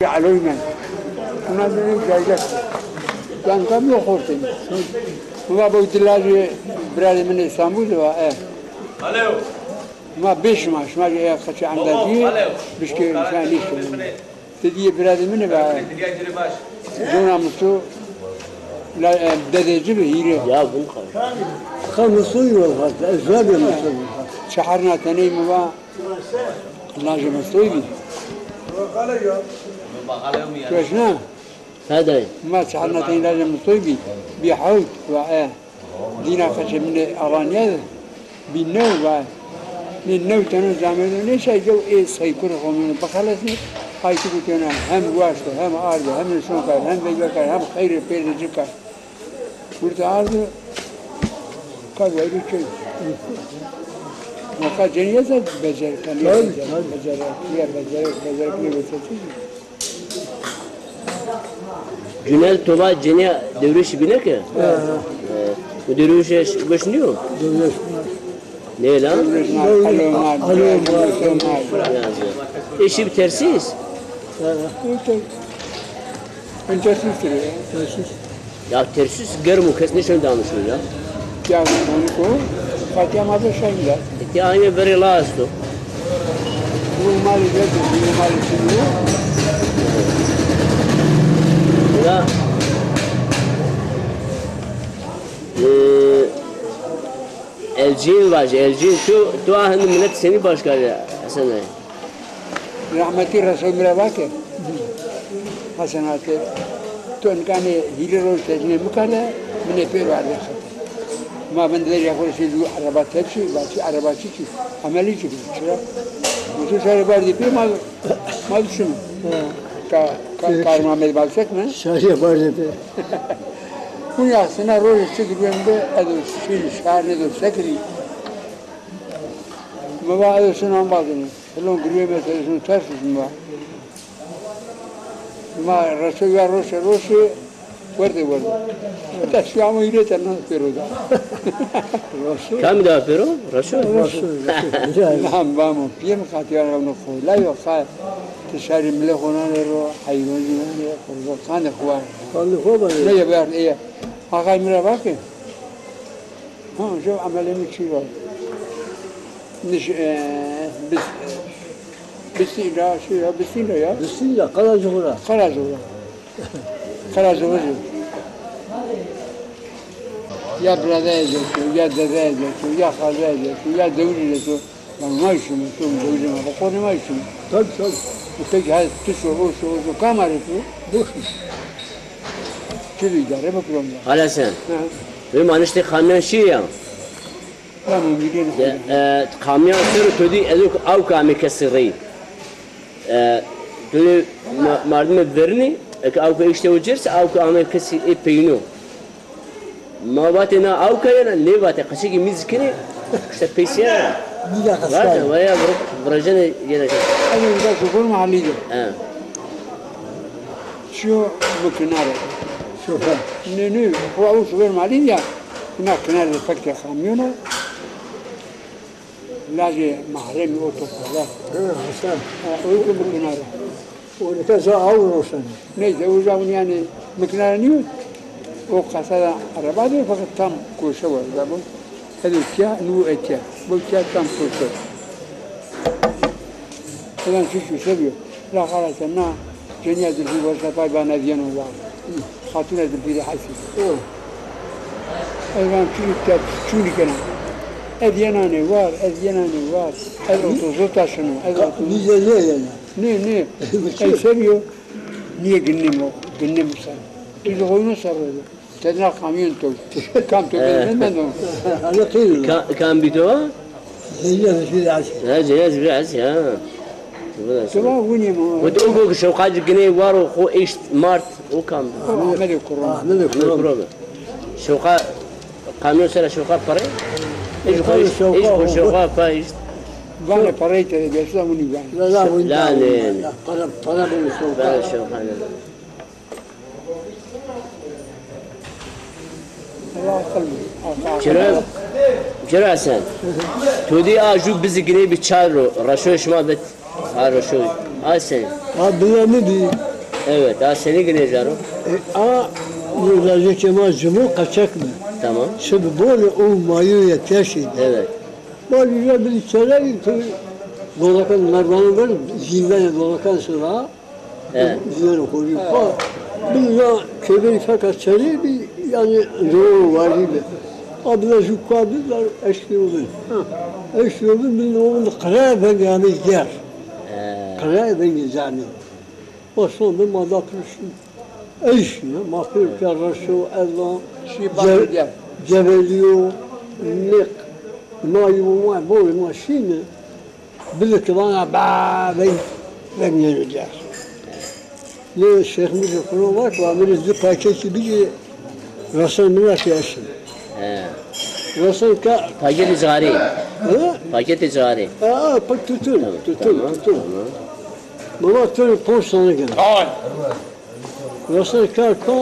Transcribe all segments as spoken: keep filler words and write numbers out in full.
Eloy men. Buna dene cayda. Yanka mi xortên. Buna bu dilajê birarê min Îstanbul de va, e. Ma bê şima, şima jî eya qeçê endazî, bişkê şima nîşkên. Ti dîyê birarê min e va, e. Zona Musu, la, e, dedê ci bi hîrê. Ya bu kadar. Ka Musu yol hat, ez zaten Musu. Çehar na teney mi va, lajê Musuy bî. Keşna. He dayê. Ma çehar na teney lajê Musuy bî. Bî hewt va, e. Dîna qeçê min ê Alanya de bî new va. Nê new teno camêrdo nêşay dew ê seykurê xo mîno bixelesnê. Aytî gotêna hem waşto, hem ardo, hem nişon kar, hem veyve kar, hem xeyrê pêrdê ci kar. Gurte ardo, ka weyro key. Moka cenîye zaf becerek, becerek, becerek, becerek, becerek nêbese çi. Cünel Toba cenîya Dewrêşî bîne ke? He, he. E, bu Dewrêşî goş nîyo? Dewrêş. Ne lan? Alo, alo, alo. Yazıyor. Eşi bir tersiz. He, he. Entersizdir ya. Entersizdir. Ya tersîs germ o, kes nêşeno danişo ya. Ya, onu ko, Fatîya ma de şayin de. E, ti aynı beri la esto. Bu mali de, bu mali şimdi. Ya, e, Elcîn vajî, Elcîn, tu, tu a hindi milet senî baş kardî, Hesen dayê? Rehmetî Resul mi ra va ke, Hesen ate, to nika nê hîrê roj tecnê mi kerde, mi nê pêro ardê xete. Ma vinderîya xo rê şî zû ereba tepşî, va çi ereba çi çi, emelî çi çira. Musu şarê bardî pê ma, ma duşimi. Ka, ka, Kar Mamed Balsek mi? Şarê bardî pê. Kunya sina rojê çi girwen bi, edo şî şar nêdo sekirî. Mi va edo şin ambazini. Hilon girwê meselesini ters mi va. Ma reşo ya roşe roşe werde werde. Heta şu ama îrê te na pêro da. Kamî da pêro? Reşo? Reşo. Nam bamo. Piyê mi qatîya rewno xo. La yo xa ti şarî milê xo nanê ro, heywanî nanê, xo ro qandê xo var. Qandê xo var. Ne ya ber, eye. Axay mi ra va ke. Ha, jew emelê mi çî ra. Niş, e, bis-, e, bistîn ra, şey ya, bistîn ra ya. Bistîn ra, Qaracoğu ra. Qaracoğu ra. Qaracoğu ra. Ya birade ezeto, ya dede ezeto, ya xaze ezeto, ya dewrî ezeto. Lan ma şîme, to dewrî ma, xo ne ma şîme. Tabii, tabii. Peki, ha, tu şo, o şo, o şo, kam arê tu? Boş mu? Çi idare mi problem ya? Hala sen. Ha. Ve manişte kamyon şey ya. Tamam, gidelim. De, e, kamyon sero to dî ezo aw ke amê kesî rey. E, to dî ma-, mardimê vernî, eke aw ke işte o cerse, aw ke amê kesî ê peyno. Ma vatê na aw ke yena, nêvatê, qeçekî mîz kenê, işte peyse ya. Nîya qeçekî. Vatê, vaya vir-, virajene yena. Ezo uza şoför mahallî de. He. Çiyo mi kinare. Şoför. Ne, ne, o, o şoför mahallî ya. Bina kinare de pekte kamyona. Lajê mahremî o topala. Ha, Hasan. Ha, o ki mi kinare. O nika za aw roşenê. Neyse, uza ûnîyanê mi kinare nîyo. O qeseda ereba de, feqet tam koşe war. Za bu. Edo tiya, nu etiya. Bu tiya tam koşe. Ulan şu şu seviyor. La xalase na cenîya Zilfî werse pay bana ez yeno war. Xatûna Zilfî rê hesî. Ez van çûnî te çûnî kena. Ez yenanê war, ez yenanê war. Ez otuz taşino, ez otuz. Nîze nê yena. Nê, nê. Ey seviyo. Niye ginnim o? Ginnim sen. Tu de oyunu sarıldı. Tedna kamyon to. Kam to, ben, ben de. Alo, qîl. Ka-, kam bî to? Zeynep Ziraat. Ha, Zeynep Ziraat ya. Tamam, winî mi? O to go şewqa ci ginê war o xo eşt mart o kam. O Ahmet Kurum. Ahmet Kurum. Şewqa kamyon sera şewqa pare. Ej xo eşt, ej xo şewqa pa eşt. Vane parayı tere gelsin, winî vane. La, la, winî. La, ne, ne. Para, para bunu şewqa. Vane şewqa ne. Çira, çira sen? To dî a jû bizi ginê bi çar ro, reşo şima bit. A reşo. A sen? A bize mi bi? Evet, a senî ginêzaro? E, a, lajekê ma cimo qeçek bi. Tamam. Çi bi bole û mayoya teşî. Evet. Ma lîja bilî çerevî tu dolakan merdanê ver, zîndanê dolakan sira. He. Zîndanê xorî. Ha, bilî ya kêberî feka çerê bî, yanî zor warî bi. A bila jû ka bi, eşkî o bin. Ha. Eşkî o bin, bilî o bin qiraya vengê amê ger. He. Qiraya vengê canî. Ma şonde ma da piro şî. Ey şî, ma pêro ke reşo, ezan, şî ce-, bavê diya. Cevelîyo, nêq, ma yo, ma borê ma şîne. Bide ki vana ba, veng, veng nêno diya. Nê Şêx Mîrê Qur'an va ki, va mi rê di paketî bigî, Resen mi ra ki eşin. He. Resen ka. Paketê cixarî. He? Paketê cixarî. Ha, pa tutun, tamam, tutun, tamam, tutun. Tamam. Baba, tu rê ponc tane gene. Ay. Resen ka ka,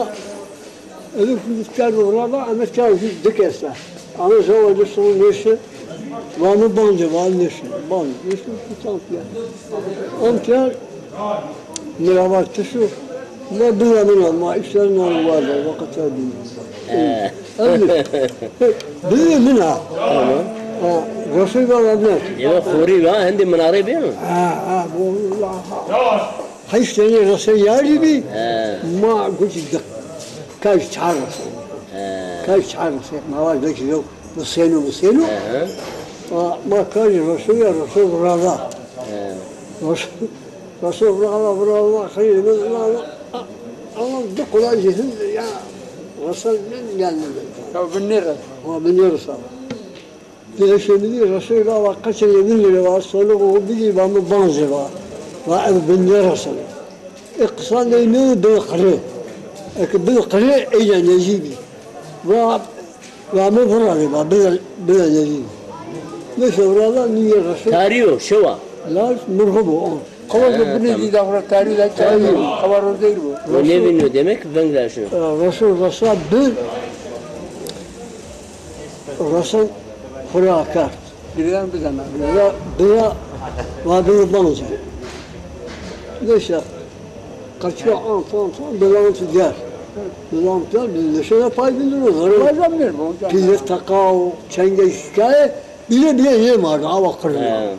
evi kudut kerdo rava, ame ka dik esta. Ame zawa de son nêşe, va mi bande, va nêşe, bande, nêşe, kutan piya. Am piya, mi ra va ti şo, ma bila min a, ma îşler nano warda, waqita bîn. He. Öyle. Bila min a. Tamam. Ha, Resul va va ne? Eva xorî va, hendê minare bî mi? Ha, ha, bu, ha. Heşt tane Resul yarî bî. He. Ma gutî dik. Kaj çar Resul. He. Kaj çar Resul. Ma va dik yok. Musenu, Musenu. He, he. Ma, ma kaj Resul ya, Resul burada. He. Resul, Resul burada, burada, xeyr, burada. Ama dik kolay cihim ya. Resul geldi. Ya bin lira. Ha, bin lira sağ ol. Dê eşê mi dî, Resul ra va qeçê yê min lirê va, soniqo xo bigîr va mi banzê va. Va ev bin nêreseno. Ê qisan ey nêbi bin qirê. Eke bin qirê eyna nezî bî. Va, va mi virazê va, bile, bile nezî bî. Neyse, viraza nîyê Resul. Tarî yo, şewa. La mirxu bo. Qewa zî binê zî da xo ra tarî da, tarî. Qewa rozeyr bo. O nêvîno demek veng ra şino. E, Resul resa bi Resen xo ra kerd. Bira, bira, va bira banze. Neyse, qeçîya ant, ant, ant, bila ant der. Bila ant der, bila neşe de pay bindiro, zerre. Pîle teqao, çenge şikayê, bile bile yê ma, awa qirna. He.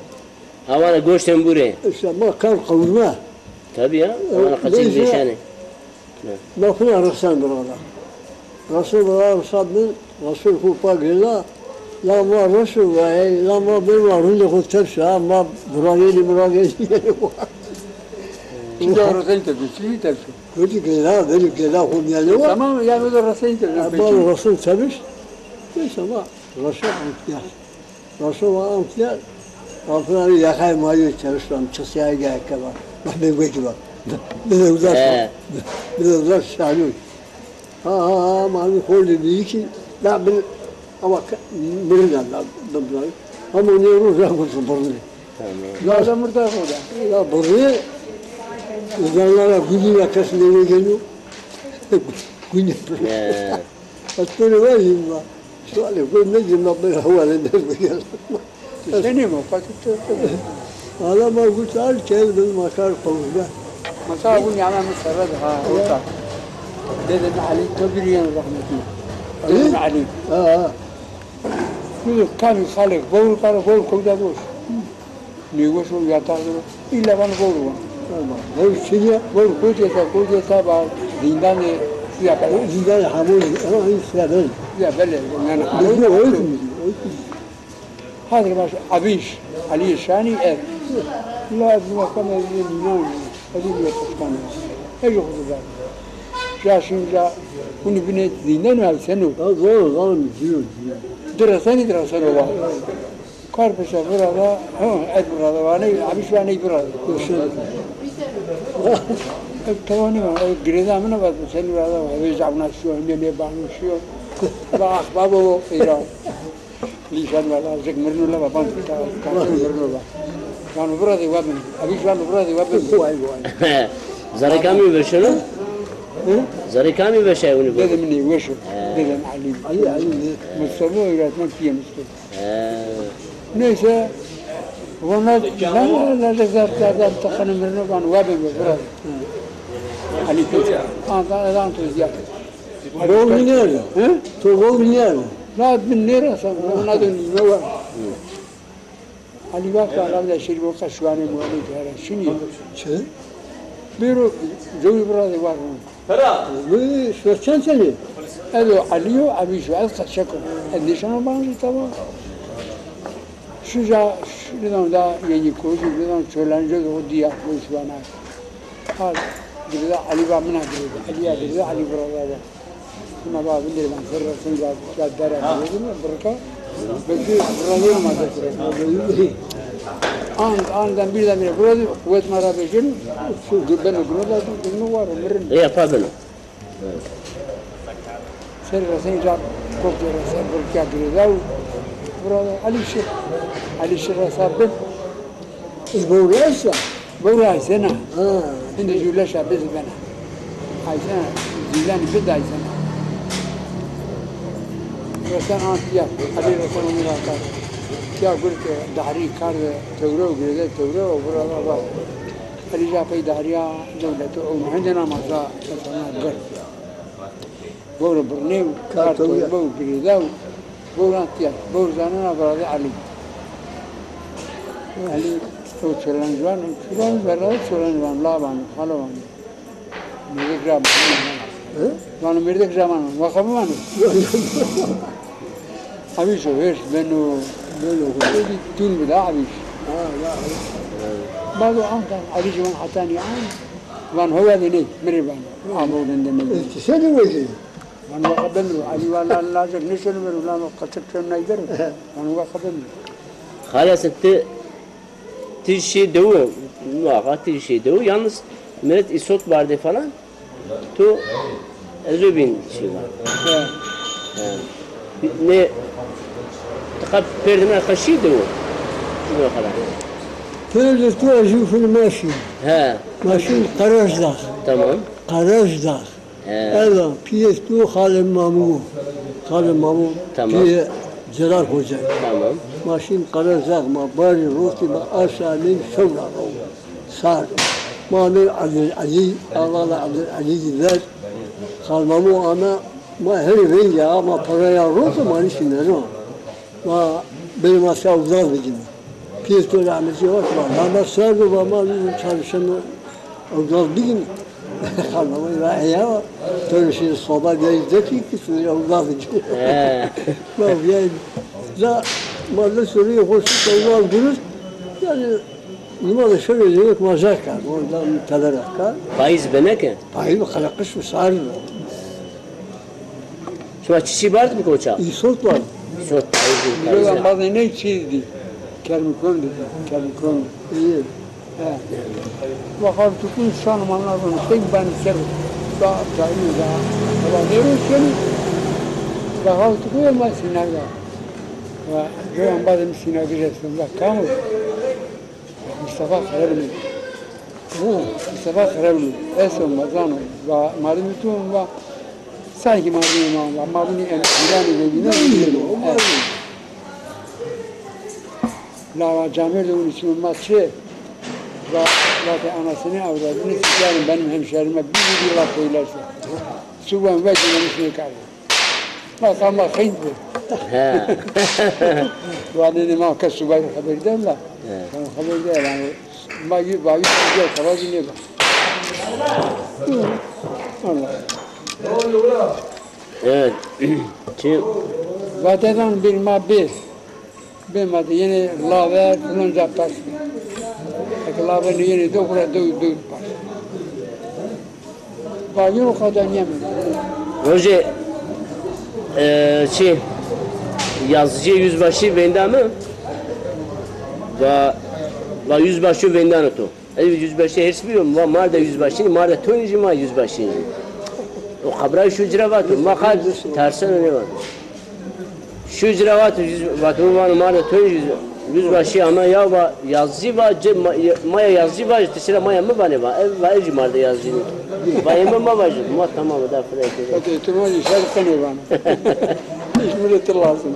Awana goştên bûrê. Îşte ma kar qewime. Tabî ya, awana qeçî neyse, vêşanê. Ma fina Resen burada. Resen burada, Resen bin, Resul xo pa gêla, la ma Resul vay, la ma bin wa rindê xo tepşa, ma buragenî, buragenî. Çi da Resen tepşa, çi tepşa? Kotî gêla, belî gêla xo mîyanê wa. Tamam, yanî o da Resen tepşa. Ma Resul tepş. Neyse ma Resul amtiya. Raşo va amtiya, amtiya yaxayê ma yo çewiştan, çisiyayê gayeke va. Ma bê wekî va. Bide uza şa-, bide uza şanû. Ha, ha, ha, ma mi xorlê bîyî kî, la bin, ama ke-, mirina la bin. Ama nê ro ra xo birnê. Tamam. La da murda xo da. La birnê, zanlara gulî ra kes nêvegêno. Gulî. He. Ez to rê vajî ma. Sualê xo nêcê ma bira hewale nêbigera. Senî mo, qatî to, to. Ala ma gut al kel bin ma kar qewime. Mesela bu nîyama mi serre de ha, orta. Dedem Elî to birîyen rehmetî. Elî? Dedem Elî. Ha, ha. Bu kamî xalek, bol kar, bol kewda boş. Nêweş o, yataq de o. Îlla vano vewr vano. Vewr çi ya? Vewr kotî esta, kotî esta ba zîndanê Sîya Belê. Zîndanê Hamoyî, ha, Sîya Belê. Sîya Belê, yanî Hamoyî. Hadir baş Abîş, Elîyê Şanî ev. La ez makam ez nînan, ez nîye kuşkan. Ej xo da. Ja şin ja, huni binê zîndanê ev seno. Ha, zor, zor, zor, zor. Dira senî dira seno va. Kar pêşa vira da, ha, ez vira da, vanê, Abîş vanê vira da. Tewani va, girêda min va, sen vira da, vê cavna şiyo, ne ne banu şiyo. Va, ah, babo, ira. Lîşan va, la, zek mirno la, va, ban, ta, ta, mirno va. Vano vira de, va bin. Abîş vano vira de, va bin. Vay, vay. Zerrê kamî veşeno? Hı? Zerrê kamî veşay huni? Dedê min ê weşo. He. Dedem Elî. Elî, Elî, ne? Mustafa öğretmen piye Mustafa. He. Neyse, vana zana la zek zar zar zar taxanê mirno vano, wa bê mi, bira. Hı. Anta edan to ziyade. Bol biniyar. Hı? To bol biniyar. Rahat bin nêresen, ona döneyim, ne var? Ali bak da Allah da şerif o kaşuane muhalif her şini. Çi? Biro, jowi bura de var. Pera. Bu, şu çend sene? Edo Ali yo, abi şu az kaçak o. E, nişan bana tamam. Şuca, şuradan da yeni koydu, buradan çölenci o diye, bu şu ana. Ha, girdi Ali va mina girdi. Ali ya girdi, Ali burada da. Buna va bindir ben, serra sen ya, ya dara girdi mi, bırka. Belki burada yok mu da? An, andan birden bire burada kuvvet mara beşin, şu ben o günü de, günü var, ömrün. E, yapabilir. Serra sen ca kokê ra ser birkîya girêdaw. Burada Alîşir. Alîşir ra sa bin. E, vewra esta? Vewra Aysena. Ha. Hindi jûleşa biz bena. Aysena, jûlenî bin de Aysena. Resen an tiya. Alî resen omî ra kar. Tiya gurte dahrî kar de tewre û girêde tewre û burada va. Alî ja pey dahrîya dewlete û hende namasa insana gir. Vewre birnê û kar torbe û girêda û vewran tiya. Vewr zanena virazê Elî. Elî o çolan ciwan, çolan verra çolan ciwan, la vano, xalo vano. Mêrdek ra vano. Hı? Vano mêrdek ra vano. Wa xebî vano. Abîşo hêrs beno. Beno. Êdî tûn bida abîş. Ha, ya. Bado ankan Elî ciwan hetanî an. Van hoya de ney, mi rê vano. Amo dende mi. E, ti se de wezî? Van waka bemro, Ali wala lazek ne şöyle ver, ulan o kaçak şöyle ney der. Van waka bemro. Xalas ti, ti şey dewu, muhakkak ti şey dewu. Yalnız millet isot vardı falan. Tu ezo bin şey var. He. He. Ne, tika perdine kaşıydı o. Şuna kadar. Perde tu ezo fil maşin. He. Maşin Karajdağ. Tamam. Karajdağ. He. Ela, piyê tu Xalê Mamû. Xalê Mamû, tamam, piyê Celal Hoca. Tamam. Ma şîn Qerezax, ma barî rotî, ma aşa nîm şewra ro. Sar. Ma amê Abdulazîz, Allah Abdulazîz ver. Xalê Mamû ame, ma herî vengî ya, ma peraya rotî, ma nîşî neno. Ma bêrê ma se ewzaz bigîne. Pîyê to rahmetî vat ma, ma ser do, ma, ma çarşeme ewzaz bigîne. Xanima va eya, to şî soba geyî dekî ki tu ewzaz bigîne. He. Ma viyay, da ma de sorî hoş ewzaz gurus. Yanî nima de şöyle yemek ma zar kar, orada teberek kar. Payîz beneke? Payîz xeleqiş û sar. Şima çiçî bard mi koça? Îsot var. Îsot, payîz. Payîz. Bazı ne çiz di? Kermikon di, kermikon. İyi. He. Vakar tukun şan manlar bunu. Tek ben ser. Da, da, da. Ama ne röşeni? Vakar tukun ama sinaga. Ve gören bazı sinaga resmen. Bak, kamu. Mustafa Xerevlî. Hı, Mustafa Xerevlî. Eso ma zano. Va mardimî tu va. Sanki mardimî ma va. Ma bunî em îlanî vegîne. La va camêrdê unî çin ma çi? Va, va ke anasını avradını sikerim benim hemşerime. Bir bir laf söylerse. Çubuğun ve güvenişine kaldı. Bak ama xeyt bi. He. Vanê ma kes subayî xeber den la. He. Tamam, xeber de yani. Ma yü bayi güzel kabazi ne bak. Allah. Evet. Çi? Vateden bir ma bir. Bê ma de yenê laver filanca pers. Eke laver nêyenê dew, xura dew, dew pers. Bavî o kadar yeme. Roje, e, çi, yazıcı yüzbaşı venda mi? Va, va yüzbaşı vendano to. Ez yüzbaşî hêrs bîyo, ma, ma de yüzbaşî, ma de to nî jî ma yüzbaşî. O xebra şu cira vato, ma qat terseno nêvato. Şu cira vato, yüz, vato, vano ma de to nî yüz, yüzbaşî ama ya va, yazıcı va, ce, ma, ma ya yazıcı va, ti sira ma ya mi vanê va, ev va, ev jî ma de yazıcı nî. Va ê mi ma va jî, ma tamam da fire. Hadi ihtimal işler kanê vano. Hiç milleti lazım.